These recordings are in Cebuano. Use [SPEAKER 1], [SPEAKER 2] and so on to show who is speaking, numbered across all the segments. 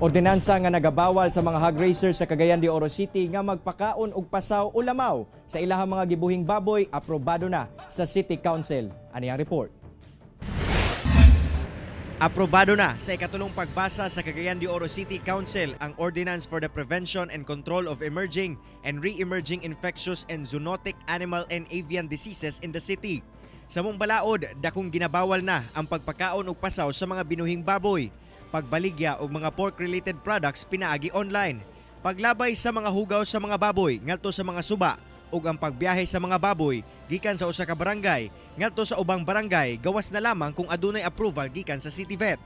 [SPEAKER 1] Ordinansa nga nagabawal sa mga hog raisers sa Cagayan de Oro City nga magpakaon og pasaw o lamaw sa ilahang mga gibuhing baboy, aprobado na sa City Council. Ani ang report. Aprobado na sa ikatulong pagbasa sa Cagayan de Oro City Council ang Ordinance for the Prevention and Control of Emerging and Re-emerging Infectious and Zoonotic Animal and Avian Diseases in the city. Sa mong balaod, dakong ginabawal na ang pagpakaon og pasaw sa mga binuhing baboy, pagbaligya og mga pork-related products pinaagi online, paglabay sa mga hugaw sa mga baboy ngadto sa mga suba ug ang pagbiyahe sa mga baboy gikan sa usa ka barangay ngadto sa ubang barangay gawas na lamang kung adunay approval gikan sa City Vet.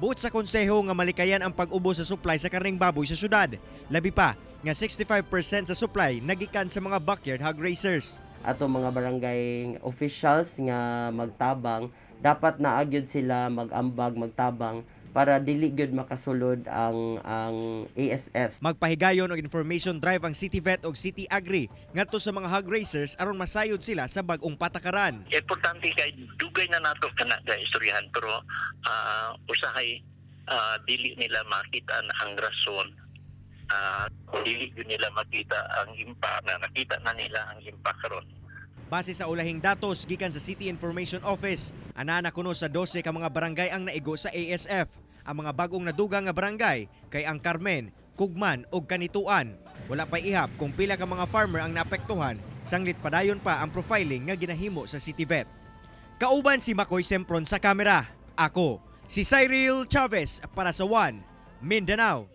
[SPEAKER 1] Buot sa konseho nga malikayan ang pag-ubo sa supply sa karning baboy sa syudad. Labi pa nga 65% sa supply nagikan sa mga backyard hog raisers.
[SPEAKER 2] Ato mga barangay officials nga magtabang, dapat naa gyud sila mag-ambag, magtabang para dili gyud makasulod ang ASF.
[SPEAKER 1] Magpahigayon og information drive ang City Vet og City Agri ngadto sa mga hog raisers aron masayod sila sa bag-ong patakaran.
[SPEAKER 3] Importante kay dugay na nato kana ga istoryahan, pero usahay dili nila makita na ang rason, dili gyud nila makita ang impact na nakita na nila ang impact karon.
[SPEAKER 1] Base sa ulahing datos gikan sa City Information Office, anana kuno sa 12 ka mga barangay ang naigo sa ASF. Ang mga bagong nadugang nga barangay kay ang Carmen, Kugman ug Canitoan. Wala pa ihap kung pila ka mga farmer ang naapektuhan sanglit padayon pa ang profiling nga ginahimo sa City Vet. Kauban si Makoy Sempron sa kamera. Ako, si Cyril Chavez para sa One Mindanao.